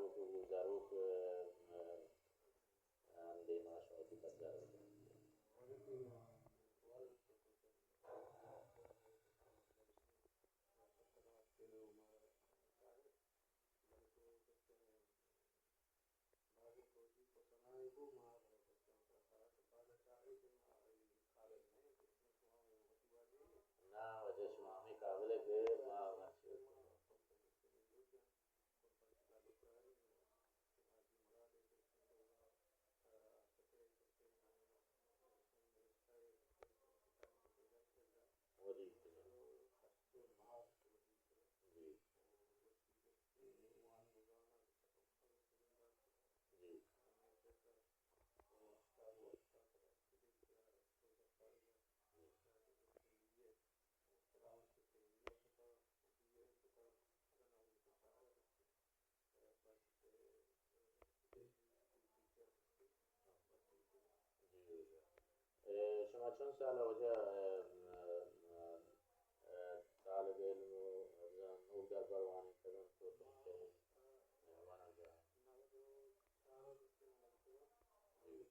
زاروک، زاروک، ء، ء، آن دیما شما وتی پجار بکنیت۔ نا، واجہ شما ہمے قابل ء کہ ما مرچی ودی۔ جی۔ جی۔ جی، جی۔ اے، شما چند سال ء واجہ، اے، م، م، اے، طالب علم و نوک دربر وانینتگ انت و چون چہ مہمان ء جاہ؟ جی۔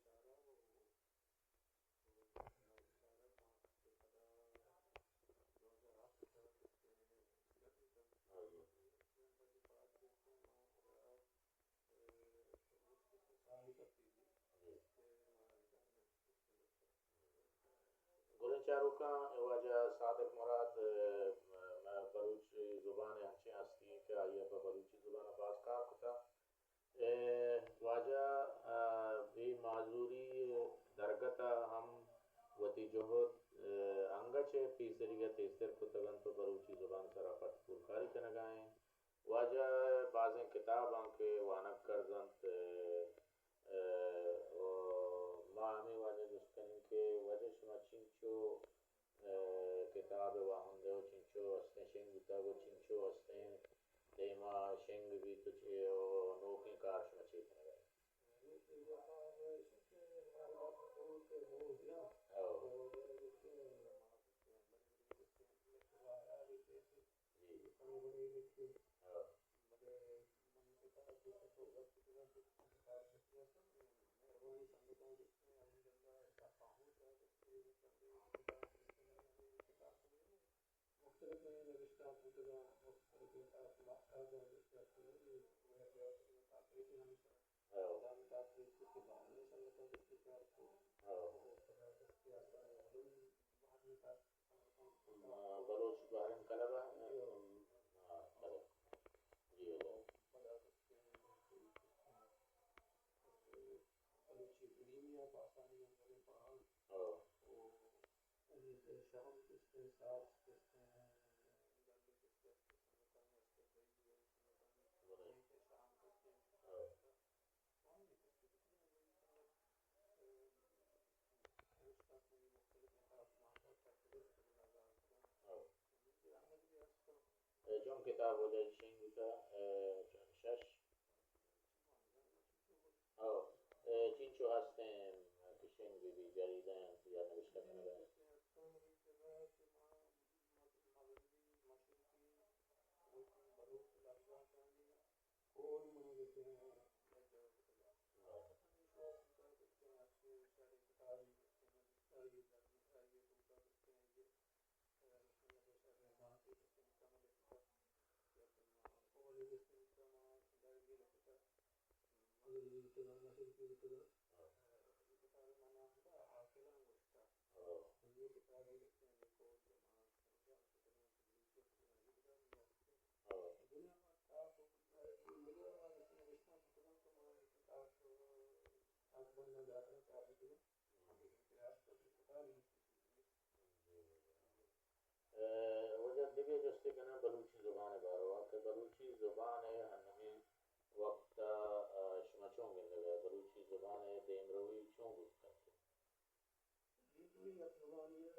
گلیں چاروکاں، واجہ صادق مراد، م، م، بلوچی زبان ء انچیں ہستی انت کہ آئی ء پہ بلوچی زبان ء باز کار کتہ۔ اے واجہ، ء، اے معذوری درگت ء ہم وتی جہد، ء، انگہ چہ پیسریگ ء تیزتر کتگ انت و بلوچی زبان سرا پٹ پولکاری کنگا انت۔ واجہ ء بازیں کتاباں کہ وانگ کرز انت، ء، ء، و ما ہمے واجہ جست کنیں کہ واجہ شما چینچو ء، کتاب ء واہند ء و چنچو ہستیں شنگ بوتگ و چنچو ہستیں دیما شنگ بیت و چے، و نوکیں کار شما چے کنگ ء؟ او۔ جی۔ او۔ مختلفیں نبشتہ بوتگ انت، مختلفیں طرز، طرز ء نبشتہ کنگ ء ویل ء تاکریتیں ہمیشہ او۔ دامی تاکریت کہ بہرانی سنگتاں گپت ء چارت۔ او۔ پدا گپت کہ آسانی علوم بہرانی تاکریت سنگتاں۔ ما بلوچ بحرین کلب ء؟ او۔ ہاں، بلے۔ جی، بلے۔ پدا گپت کہ بلوچی علمی ء پہ آسانی ہم بلے پہاں۔ او۔ او۔ امیت شام کستیں، ساز کستیں، گل کستیں، سنگتانی است بئی، سنگتانی بلے۔ امیت شام کستیں۔ ہاں۔ ہاں۔ اے چون کتاب واجہ شنگ بوتہ، اے چون شش۔ او، اے چینچو ہستیں کہ شنگ بی بی، جریدہ انت یا نبشتہ کنگ ء انت؟ ء، واجہ دگہ جستے کناں بلوچی زبان ء باروا کہ بلوچی زبان ء ہنمی وقت ء، ء، شما چون گندگ ء بلوچی زبان ء دیمروی چون بوت کنت؟ دیمروی یک زبانے ء،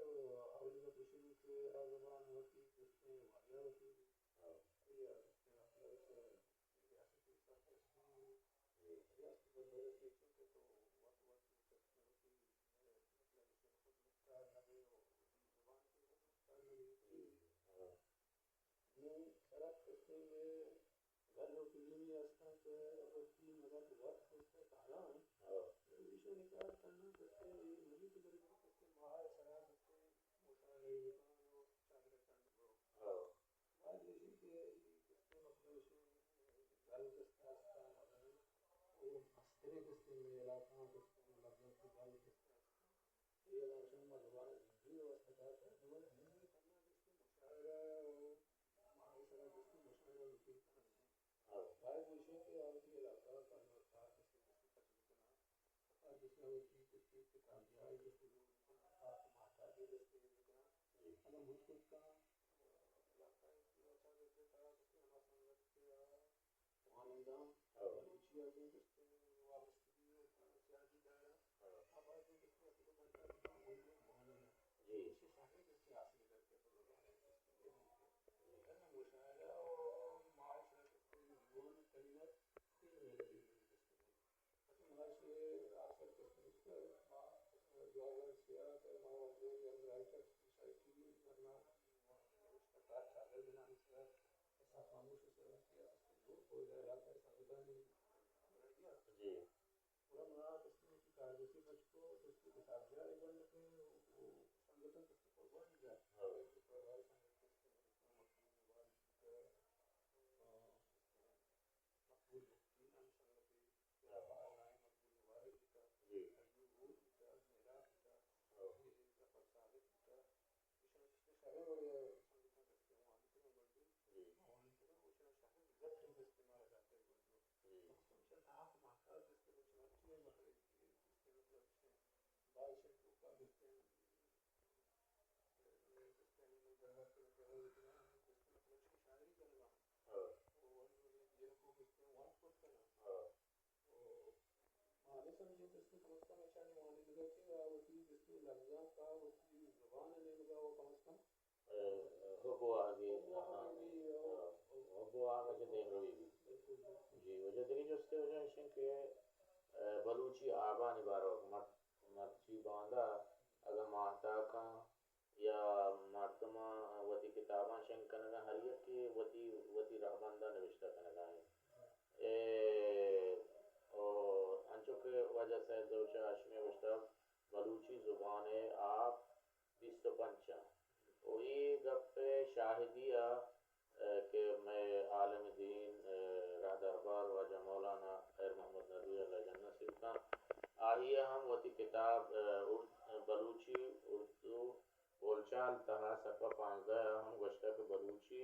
اولی گپ ایش انت کہ آ زبان وتی جستے واجہ وتی ہاں۔ یا، یا، یا، ریاستی سرپرستی، ریاستی بندوبستی، چونکہ تو وت وت ٹیکنالوجی، مطلب، اس میں خود مختار نہ دے اور زبان کی خود مختار نہ دے۔ ہاں۔ نوں سرحد کشتیں کہ گل و کلیمی ہستاں کہ وتی مدد وت کت ءُ کاراں۔ ہو۔ ایشانی کار تہنا کسے اے نہ بیت، بلے کسے ماہ ءِ سرا کسے مشاعرہ بکن ءُ چاگرد کنگ بہ رو۔ ہو۔ باز ایشی کہ اے کسے مطلب ایشی گل کسے است، مزن ءُ مستریں کسے مئے علاقہ کسے لبزانکی گل کسے است۔ اے علاقہ ما زبان ہندی ءِ واسطہ کار کنگ بہ رو، ہندی تہنا کسے مشاعرہ ءُ ماہ ءِ سرا کسے مشاعرہ بکن کنگ۔ ہاں۔ باید گوشیں کہ آ وتی علاقہ ءَ کار، کار کسے دستی پچ بکناں، آ دستی وتی کتاب جاہے دستی جوڑ بکناں، آ ماہتاکے دستی بکناں۔ جی۔ اگاں بوت کت کناں، علاقہ ءِ چاگرد ءِ تہا کسے ہما سنگت کہ آ وانندہ ہاں۔ بلوچی ءَ گوں کسے وابستگی ءُ سیادی داراں۔ ہاں۔ آ باید کسے اصل بنتا کہ وانندہ۔ جی۔ ایشی شاعر کسے حاصل کر کے تو لوگ آئے کسے۔ مشاعرہ ءُ ماہ ءِ سرا کسے زبان ءِ تہنا اے محنت ءَ کسے۔ اچھا، ما ایشی ءَ اکثر کسے ما دو ہزار سیزدہ ءَ کہ ما واجہ ینگ رائٹرز سوسائٹی ءِ برنامہ نوشتہ کار چاگرد نامی سرا اسحاق خاموش ءِ سرا کہ است، نوں کوئٹہ علاقہ ءِ سنگتانی ہمراہی ءَ۔ جی۔ گڑا ما کسے وتی کارگسی پچ کو، کسے کتاب جاہ ءَ بند کن، ءُ سنگتاں کسے قربانی دات۔ ہاں۔ سنگت کسے مقبول نواز بوتہ، آ، مقبول بختی نامی سنگتے، ہاں۔ مقبول مبارک بوتہ، جی۔ ایوب ہور بوتہ، مہراب بوتہ، ہاں۔ ظفر صادق بوتہ۔ ایشاں کسے شریں وڑے ءَ سنگتاں کسے وانتگ ءُ گونڈو۔ جی۔ وانتگ ءُ ایشاں شریں عزت کسے مارا داتگ گونڈو۔ جی۔ مخصوصاً چہ تاک ماہتاک کسے چنانچہ مطلب کسے باز شے توکا کسے، کسے مطلب شاعری کنگا۔ ہاں۔ ءُ وانگ ءُ جنکو کسے وانگ کت کناں۔ ہاں۔ ءُ ما ہمے سمجھیں کہ کم از کم ایشانی وانینگ ءَ کہ آ وتی جستی لبزانک ءَ وتی زبان ءِ نیمگ ءَ ءُ کم از کم، اے، حب ءُ واہگی، حب ءُ واہگی، ہاں، ءُ حب ءُ واہگ ءَ چہ دیمروی بیت۔ بالکل، بالکل۔ جی، واجہ دگہ جستے واجہ ایش اِنت کہ، اے، بلوچی آبانی بارو ءَ مر-، مرچی باندا اگاں ماہتاکاں یا مردماں وتی کتاباں شنگ کنگ ءَ، ہر یکے وتی، وتی رہبند ءَ نبشتہ کنگ ءَ اِنت۔ اے، او، انچو کہ واجہ سید ظہور شاہ ہاشمی ءَ گوشتگ، بلوچی زبان ءِ آپ بیست ءُ پنچ اَنت۔ ءُ اے گپ ءِ شاہدی ءَ اے، کہ مئے عالم دین، اے، راہدربر واجہ مولانا خیر محمد ندوی اللہ جنت نصیب کن، آئی ءَ ہم وتی کتاب، اے، ار-، بلوچی اردو بولچال تہا صفحہ پانزدہ ءَ ہم گوشتگ کہ بلوچی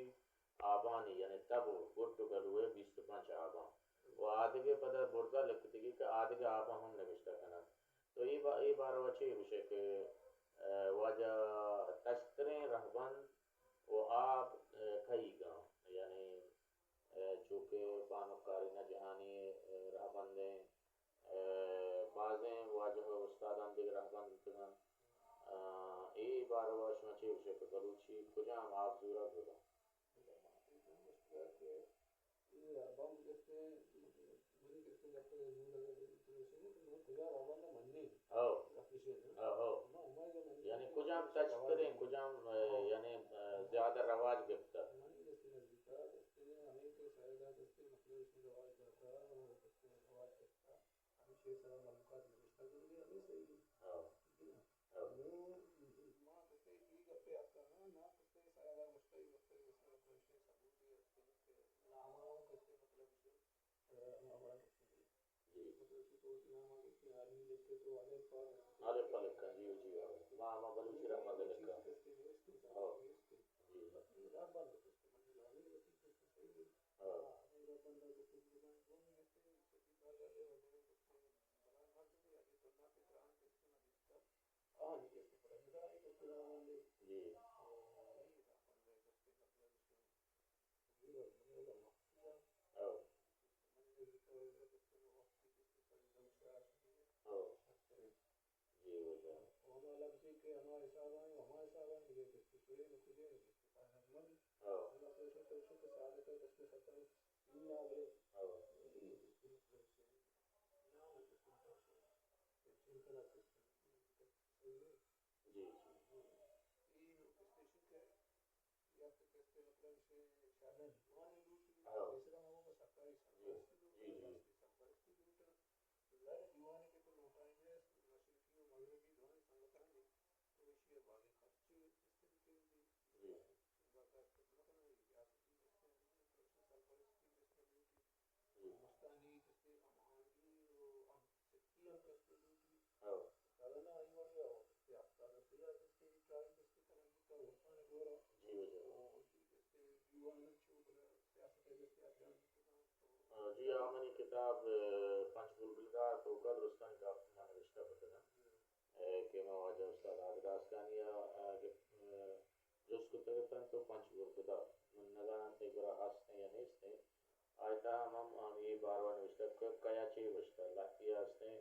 آبانی، یعنی تب ءُ گڈ ءُ گلو ءِ بیست ءُ پنچ آباں۔ ءُ آدگہ پدا برزا لکھتگی کہ آدگہ آباں ہم نبشتہ کنگ۔ تو اے با-، اے بارو ءَ چے گوشے کہ، اے، واجہ تچتریں رہبند ءُ آپ، اے، کئیگ اَنت؟ یعنی، اے، چو کہ بانک کارینہ جہانی، اے، رہبندیں، اے، بازیں واجہ ءُ استاداں دگہ رہبند بوتگ اَنت۔ آ، اے بارو ءَ شما چے گوش ئے کہ بلوچی کجام آپ زورگ بہ بنت؟ اے رہبند گپتیں، منی گپتیں گپ ءَ زور اگر بہ بیت تو ایش اِنت کہ من کجام رہبند ءَ منّیں؟ ہو۔ گپ ایش اِنت، ہو، ہو۔ من ہمائی ءَ منّیں یعنی کہ کجام تچتریں، کجام، اے، ہو۔ یعنی، اے، زیادہ رواج گپتہ؟ منی گپتیں نزدیک ءَ گپتیں ہمے کہ شاید ءَ گپتیں مطلب ایش اِنت رواج داتہ، گپتیں رواج گپتہ۔ ہمیشی ءِ سرا مھلوکات نبشتہ کنگ ءَ ہمے صحیح اِنت۔ ہاں۔ ٹھیک ہے نا؟ ہاں۔ نوں ما کسے اے گپے اتکگ نا، نا کسے سرا گوشتہ، اے گپے مثلاً کوئی شے ثبوتے است کہ نامہ ہوں کسے مطلب ایش اِنت، اے، ہما وڑا گپتگ۔ جی۔ مطلب کہ تو وتی نام ءَ گپتے، آدمی لکھے تو الف پا گپتے۔ الف پا لکھاں، جی، جی، ہاں۔ ما ہما بلوچی رہبند لکھاں۔ چیز کسے نیست، ہاں۔ نیست۔ جی۔ رہبند کسے، من جوانی گپتے کسے صحیح اِنت۔ ہاں۔ ہاں، ہمے رہبند گپتے، من گوشت، جی۔ ہو۔ ہو۔ جی واجہ۔ ہو۔ ہو۔ جی، جی۔ ہو۔ جی، جی۔ جی۔ جی۔ ہو۔ جی، جی۔ آ، جی، آ منی کتاب، آ، پنچ بلبل دار توکا درستانی کاپی ما نوشتہ کتگاں، آ، کہ ما واجہ استاد عابد آسکانی ء، آ، گپ-، آ، جست کتگ اتنت تو پنچ بلبل دار من نزاناں تئی گورا ہست ایں یا نیست ایں۔ آئی تہا ہم، ہم اے باروا نوشتہ کہ کیا چے گوشتہ، لہتیا ہستیں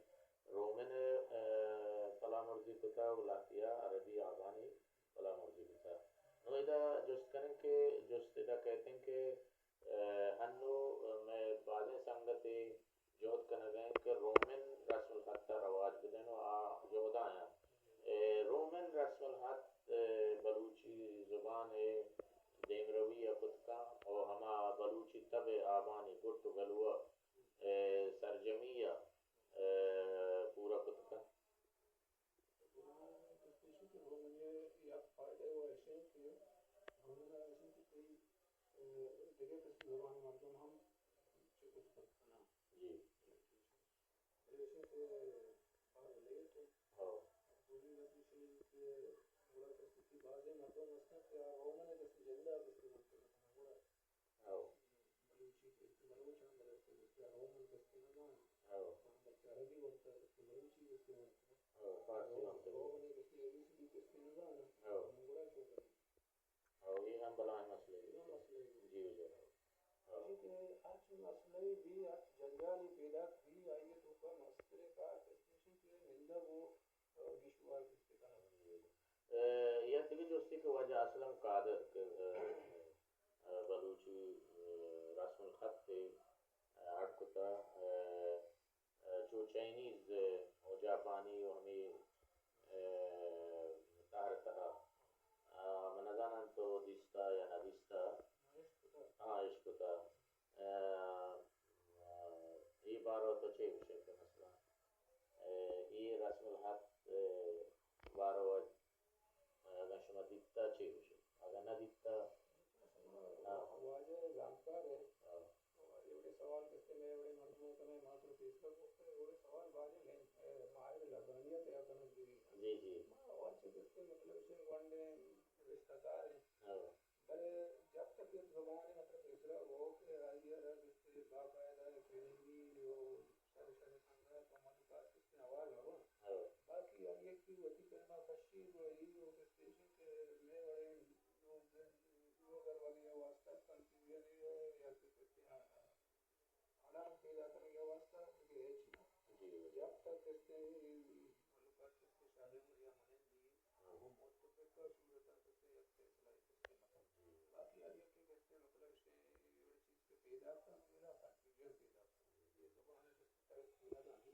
رومن، آ، پلامرزی کتہ و لہتیا عربی آبانی پلامرزی کتہ۔ نوں ادا جست کنیں کہ جست ادا کئیت انت کہ، آ، ہنو مئے بازیں سنگتے جہد کنگ ء انت کہ رومن رسم الخط ء رواج بدئین و آ جہد ء انت۔ اے رومن رسم الخط، اے بلوچی زبان ء دیمروی ء کت کن و ہما بلوچی تب ء آبانی گٹ و گلو ء، اے سرجمی ء، اے پورا کت کن۔ بناء کستیشی کہ رومنی ء یک فائدہ و ایش انت کہ رومن ء ایش انت کہ تئی، اے، دگہ کسی زبان مردم ہم چکت کت کناں۔ جی۔ بلے ایش انت کہ باز لیٹ انت۔ ہو۔ دومی گپ ایش انت کہ گڑا کسی بازیں مردم ہستن کہ آ رومن ء کسی جند ء استعمال کنگ کناں۔ گڑا ہو۔ بلوچی، بلوچاں بلوچی گوشت، رومن کسے نہ زانت۔ ہو۔ بلکہ عربی وانتا کسے، بلوچی کسے وانتا۔ ہو، فارسی وانتا۔ رومن کسے، اے بی سی ڈی کسے نہ زانت۔ ہو۔ گڑا چون کنیں؟ ہو، اے ہم بلاہیں مسئلہ اے۔ اے ہم مسئلہ اے۔ جی، جی۔ ہو۔ ایشی کہ ہرچ مسئلہ بی، ہرچ جنجالے پیداک بی، آئی توکا مستریں کار کسے کہ نندگ و گیشوار کسے کنگ۔ اے، یک دگہ جستے کہ واجہ اسلم قادر کہ، اے، ء بلوچی، ء رسم الخط ء اڈ کتہ، ء، ء چو چائنیز ء جاپانی و ہمے، ء، تہر تہا، ء من نزاناں تو دیستہ یا نہ دیستہ۔ ہاں، اش کتہ۔ ء، ء، اے بارو تو چے گوشے کہ مثلاً، ء، اے رسم الخط ء بارو اگاں شما دیتہ چے گوشے؟ اگاں نہ دیتہ؟ ہاں۔ واجہ زانتکار ہے۔ ہاں۔ واجہ وڑے سوال کرتے، میں وڑے مردموں کا میں ماتر پیش کر سکتے ہیں، وڑے سوال واجہ میں، اے، ماہر لسانیات یا کنگ بھی۔ جی، جی۔ ما واجہ کرتے مطلب سے گونڈے رشتہ دار ہیں۔ ہاں۔ بلے جب تک یک زبانے مطلب پیسرا ہو کہ آئی ء را گشتے باقاعدہ اکیڈمی و شر شر سنگت و ملکات گشتے آواز ہو۔ ہو۔ باقی ہر یکی وتی پیما کشی و ای و گشتے کہ مئے وڑیں نو-، نوزر وگی ء واسطہ کنفیوژن ء یا کہ گشتے آ-، اڑان پیدا کنگ ء واسطہ دگہ ہچ نہ۔ جی۔ جب تک گشتے ملکات گشتے شاہ عمر یا منندی ہاں۔ وہ متفقہ صورت ء گشتے یک فیصلہ ء گشتے مطلب۔ جی۔ باقی ہر یکے گشتے مطلب اشی وڑ چیز کہ پیدا کن، میرا کنفیوژن پیدا کن۔ جی۔ زبان ء گشتے ترقی نہ دانی۔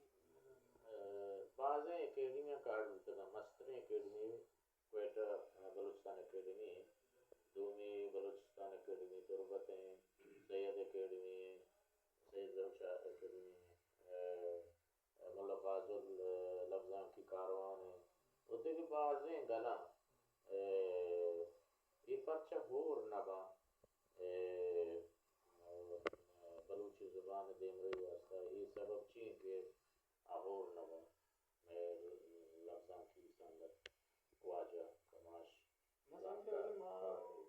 ء، بازیں اکیڈمیاں کاڑ بوتگاں، مستریں اکیڈمی کوئٹہ، ء، بلوچستان اکیڈمی، دومی بلوچستان اکیڈمی تربت ایں، سید اکیڈمی ایں، سید ظہور شاہ اکیڈمی ایں، ء، ملا فاضل، ء، لبزانکی کاروان ایں، و دگہ بازیں گلاں، ء، اے پرچہ ہور نہ باں، ء، ء، بلوچی زبان ء دیمروی واسطہ اے سبب چی ایں کہ آ ہور نہ باں؟ مئے لبزانکی سنگت واجہ کماش۔ من سمجھتا کہ ما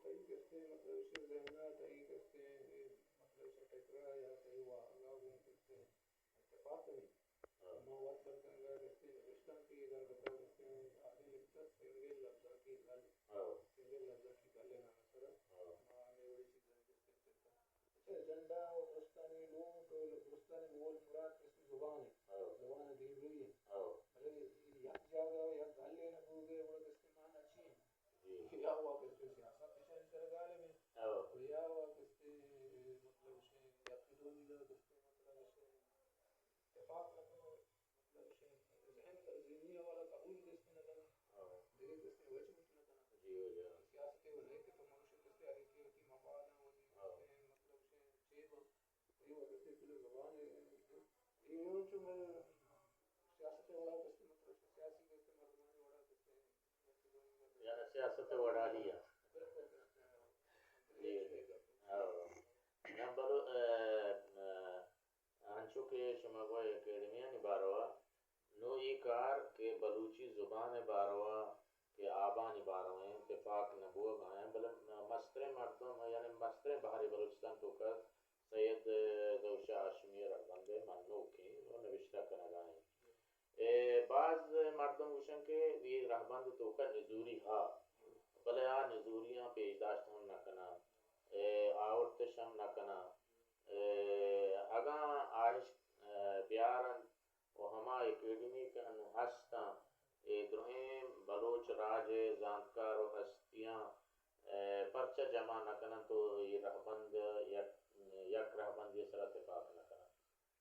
تئی گشتے مطلب اشی ذہن ء تئی گشتے مطلب اشی فکر ء یا تئی واہگ ء گوں گشتے اتفاق کنیں۔ ہاں۔ ما وت بلکن گشتے نوشتانکی در بتا گشتے آدمی لکھتا سنگل لبزانکی گل۔ ہاں۔ سنگل لبزانکی گل ء نام سرا۔ ہاں۔ ما ہمیں وڑی چیز اچھا، ایجنڈا و درستانی لوٹ و درستانی مول مراد کسی زبان ہے۔ ہاں۔ زبان دیمروی ہے۔ ہاں۔ بلے یک جاگہ و یک گلے نہ بوگے، گڑا کسی مانا چی ہے؟ جی۔ یا ہوا کسی سیاست پیشانی سر غالب ہے۔ ہاں۔ یا ہوا کسی مطلب سے یک دومی دا کسی مطلب سے اتفاق نہ کنو۔ مطلب، ذہن، ذہنی حوالہ قبول کس نہ کناں۔ ہاں۔ دگہ کس وجہ بوت نہ کناں۔ جی، وجہ۔ سیاست ء وجہ کہ تو منوش کس ء ہر یکے وتی مفاد ء وتی ہاں۔ کس ء مطلب سے چے با۔ اے وجہ سے پہلے زبان ء، اے چو میں سیاست ء وڑا کس مطلب سیاسی کس مردمانی وڑا کس ء، یعنی سیاست وڑالی ءَ۔ جی، جی۔ ہو۔ نہ بلو-، اے، اے، انچو کہ شما گوئے اکیڈمیانی باروا، نوں اے کار کہ بلوچی زبان ءِ باروا کہ آبانی باروا ایں، تپاک نہ بوگ ءَ ایں، بلے مستریں مردم، یعنی مستریں بہرے بلوچستان توکا سید ظہور شاہ ہاشمی ءِ رہبند ءِ منوکیں و نبشتہ کنگ ءَ ایں۔ اے، باز مردم گوشن کہ اے رہبند توکا نزوری ہا، بلے آ نزوریاں پیش داشت ہم نہ کناں، اے، آورتش ہم نہ کناں۔ اے، اگاں آ اش، اے، بیارن و ہما اکیڈمی کہ انوں ہستاں، اے درہیں بلوچ راج ءِ زانتکار و ہستیاں، اے، پرچہ جمع نہ کننت و اے رہبند یک، یک رہبندے سرا تپاک نہ کننت؟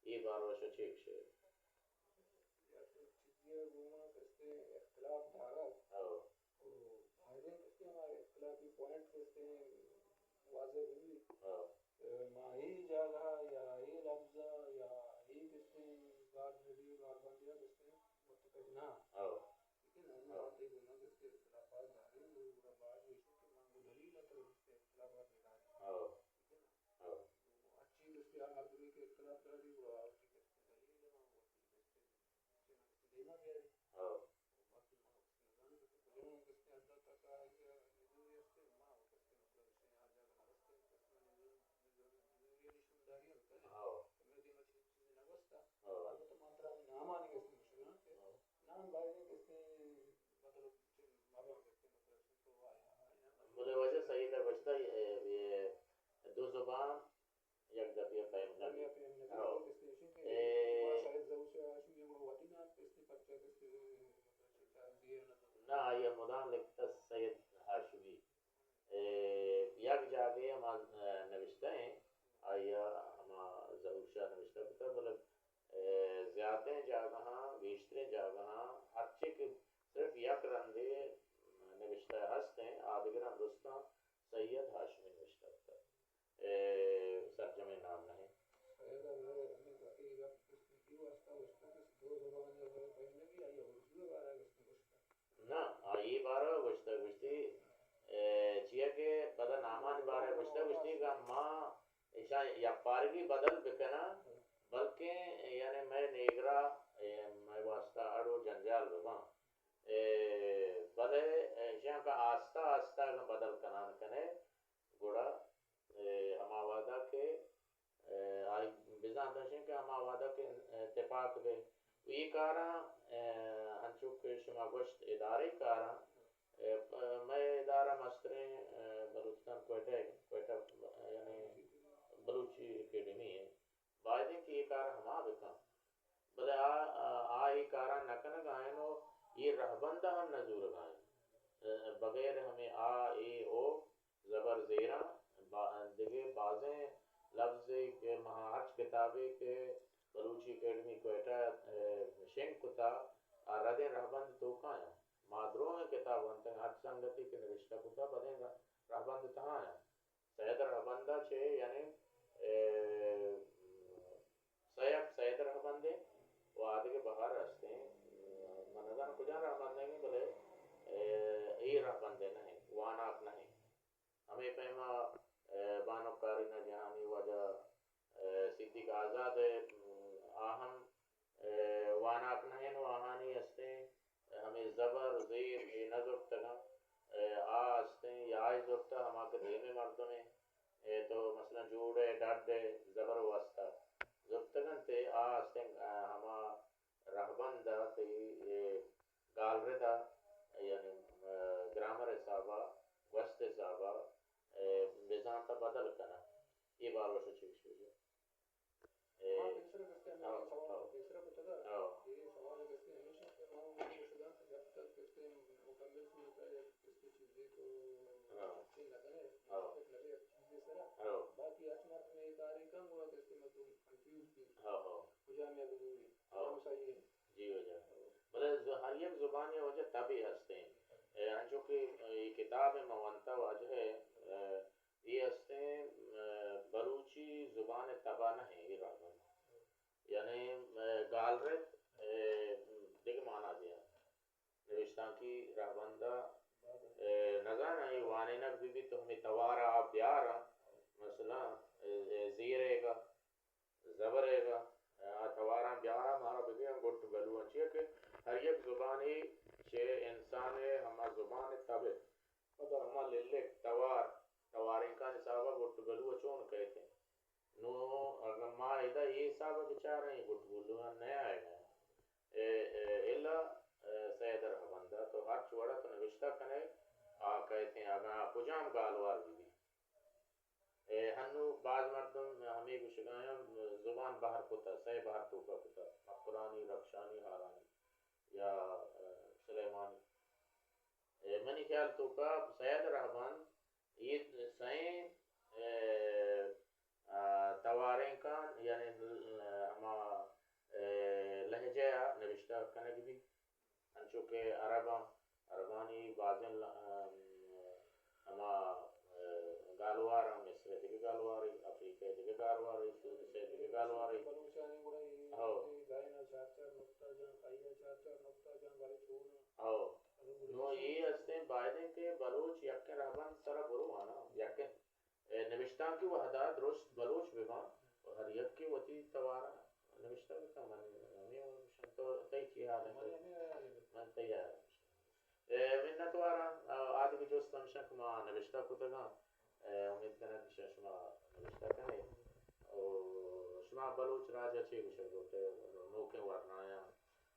اے باروا شہ چے گشے؟ یک چیزے گوما کستے اختلاف دارگ۔ او۔ او بایدیں کستے ہما اختلافی پوائنٹ کستے واضح بہ بیت۔ او۔ اے، ما اے جاگہ یا اے لفظ یا اے کستے گال ریڈیو گال بندیا کستے متفق نہ۔ او۔ لیکن ہم او۔ وہدے گوما کستے اختلافات داریں، گڑا باید ایش کہ ما دلیل ءِ تر کستے اختلافات بداریں۔ او۔ ہو۔ ہرچی گوشتی آ مردمی کہ اختلاف داری، گڑا آ وتی گوشتی دلیل ءَ وتی گوشتی دیما بیاری۔ ہو۔ باقی ما گوشتی نزاناں کہ کجام گوشتی حد تک آئی ءَ نزوری است، ما گوشتی مطلب ایشی آ جاگہ نہ رستے، گوشتی نزوری، نزوری، نزوری شمداری ہم کرے۔ ہو۔ کہ مئے دیما چیز، چیزے نہ گوشتا۔ ہو۔ البتہ ما ترا ہمے نامانی گوشتی گوشگاں کہ ہو۔ نام بایدیں کسے مطلب چہ مردم کسے مطلب تو آیا، آیا۔ بلے واجہ سید ءَ گوشتہ، اے، اے دو زبان یک دپی ءَ پیم نہ بیت۔ پیم نہ بیت، ہو۔ کسے ایشی کہ اے، ما شاید ظہور شاہ ہاشمی ءَ گڑا وتی نام کسے پرچہ کسے مطلب چہ دیر نہ تو۔ نہ، آئی ءَ مدام لکھتہ سید ہاشمی۔ اے، یک جاگہے ہما، اے، نوشتہ ایں، آئی ءَ ہما ظہور شاہ نوشتہ کتہ، بلے، اے، زیاتریں جاگہاں، گیشتریں جاگہاں، ہرچے کہ صرف یک رندے نوشتہ ہست ایں، آ دگراں درستاں سید ہاشمی نوشتہ کتہ۔ اے، سرجمیں نام نہ ایں۔ سید ءَ ہمے، ہمے گپ اے واسطہ گوشتہ کہ دو زبان ءَ پیم نہ بیت، آئی ءَ اردو ءِ بارہ ءَ گوشتہ۔ نہ، آ اے بارہ ءَ گوشتہ، گوشتی، اے، چیا کہ پدا نامانی بارہ ءَ گوشتہ، گوشتی کہ ما ایشاں یکپارگی بدل بکناں، بلکیں یعنی مئے نیگرا، اے، مئے واسطہ اڑ و جنجال بباں۔ اے، بلے ایشاں کہ آستہ آستہ اگاں بدل کنان کنے، گڑا، اے، ہما وہدا کہ اے، آئی بزانت اش انت کہ ہما وہدا کہ، اے، تپاک بہ اے کاراں، اے، انچو کہ شما گوشت ادارے کاراں، اے، پ-، مئے ادارہ مستریں، اے، بلوچستان کوئٹہ، کوئٹہ، یعنی بلوچی اکیڈمی ایں۔ بایدیں کہ اے کار ہما بکن۔ بلے آ، آ، آ اے کاراں نہ کنگ ءَ ایں و اے رہبند ءَ ہم نہ زورگ ءَ ایں۔ اے، بغیر ہمے آ، اے، او، زبر زیراں با-، دگہ بازیں لبزے کہ ما ہرچ کتابے کہ بلوچی اکیڈمی کوئٹہ، اے، شنگ کتا، آ ردیں رہبند توکایاں۔ ما دروہیں کتاب ونتگ، ہرچ سنگتے کہ نبشتہ کتا، بدیں رہ-، رہبند تہایاں۔ سید رہبند ءَ چہ، یعنی، اے، سیک سید رہبندے و آدگہ بہر ہستیں۔ من نزاناں کجام رہبندے، بلے، اے، اے رہبندے نہ ایں، واناک نہ ایں۔ ہمے پیما، اے، بانک کارینہ جہانی واجہ، اے، صدیق آزاد ءِ، ام، آ ہم، اے، واناک نہ انت و آہانی استیں ہمے زبر، زیر، اے نہ زرتگاں۔ اے، آ استیں، یا آئی زرتہ ہما کہ دیمے مردمے، اے، تو مثلاً جوڑ ءِ، ڈڈ ءِ زبر واسطہ زرتگ انت، اے، آ استیں، اے، ہما رہبند ءَ تئی، اے، گالرد ءَ، یعنی، اے، گرامر حساب ءَ، گوست حساب ءَ، اے، بزانت ءَ بدل کناں۔ اے باروا شہ چی گشے؟ اے، ہاں، پیسرا گشتے ہمیں ہاں، سوال، ہاں۔ پیسرا کتگا، ہاں۔ اے سوال گشتے ہمیشہ کہ ما ہم گشداں کہ جب تک گشتے مکمل صورت ءَ یک گشتے چیزے تو ہاں۔ اچھے نہ کرے، ہاں۔ متفق نہ بے یک چیزے سرا۔ ہاں۔ باقی ہرچ مردم اے کارے کن گڑا گشتے مردم کنفیوز بی۔ ہاں، ہاں۔ کجام یا بزوری، ہاں۔ کجام صحیح ہے۔ جی واجہ۔ بلے ز-، ہر یک زبان ءِ واجہ تبے ہستیں۔ اے، انچو کہ اے کتاب ءَ ما ونتا واجہ ءَ، اے، اے ہستیں، اے، بلوچی زبان گالوار بہ بیت۔ اے ہنو باز مردم ہمے گوشگایاں زبان بہر کتہ، سئے بہر توکا کتہ، مکرانی، رخشانی، ہارانی یا، اے، سلیمانی۔ اے، منی خیال توکا سید رہبند اے سئیں، اے، آ، توارینکاں، یعنی، ہما، اے، لہجہ ءَ نبشتہ کنگ بیت۔ انچو کہ عرباں، عربانی بازیں ل-، ام، ہما، اے، گالواراں، مصر ءِ دگہ گالوارے، افریقہ ءِ دگہ گالوارے، تونس ءِ دگہ گالوارے۔ ہو۔ ہو۔ نوں اے استیں، باید انت کہ بلوچ یکیں رہبند سرا برواں نا، یکیں، اے، نبشتانکی وہدا درست بلوچ بباں، و ہر یکے وتی توارا نبشتہ بکن۔ من ہمے وڑ گوشاں، تو تئی چی حال انت؟ من تئی حال گوشاں۔ اے، منتواراں۔ آ، آدگہ جست ہمشاں کہ ما نبشتہ کتگاں۔ اے، امید کناں کہ شما نبشتہ کنے۔ او شما بلوچ راج ءَ چے گوشگ لوٹ ئے؟ نوکیں ورنایاں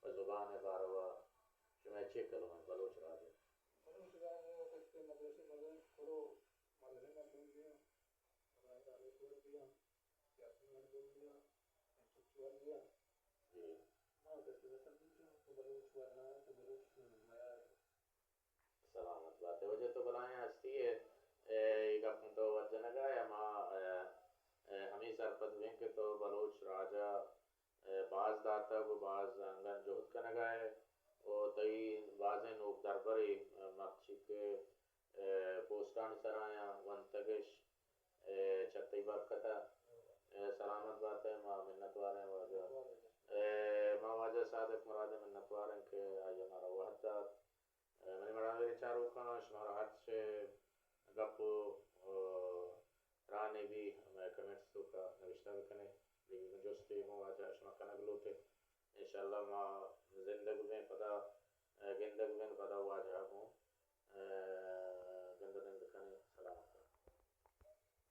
و زبان ءِ باروا شمئے چے کلوہ انت بلوچ راج ءَ؟ بلوچ راج ءَ کہ مدرسہ مزن کرو، مدرسہ مزن دیاں، ہمارا دعوت دیاں، سیاسی مزن دیاں، چچوال دیاں۔ جی۔ ما دست دست دیاں، تو بلوچ ورنا، تو بلوچ میار۔ سلامت بات ئے۔ واجہ تو بلاہیں ہستی ئے، اے، اے گپاں تو وت جنگا ئے، ما، اے، اے، ہمے سرپد بیں کہ تو بلوچ راج ءَ، اے، باز داتگ و باز انگن جہد کنگا ئے و تئی بازیں نوک دربرے، اے، مرچی کہ، اے، پوسٹانی سرا آیاں ونتگش، اے، چہ تئی برکت ءَ، اے، سلامت بات ئے، ما منتوار ایں واجہ۔ اے، ما واجہ صادق مراد ءِ منتوار ایں کہ آئی ءَ مارا وہد دات۔ اے، منی مڑاہویں چاروکاں، شمارا ہرچ گپ و، اے، ترانے بی، مئے کمنٹس توکا نوشتہ بکنے۔ دگہ جستے گوں واجہ شما کنگ لوٹے۔ انشاءاللہ ما زندگ بیں پدا، اے، گندگ بیں پدا واجہ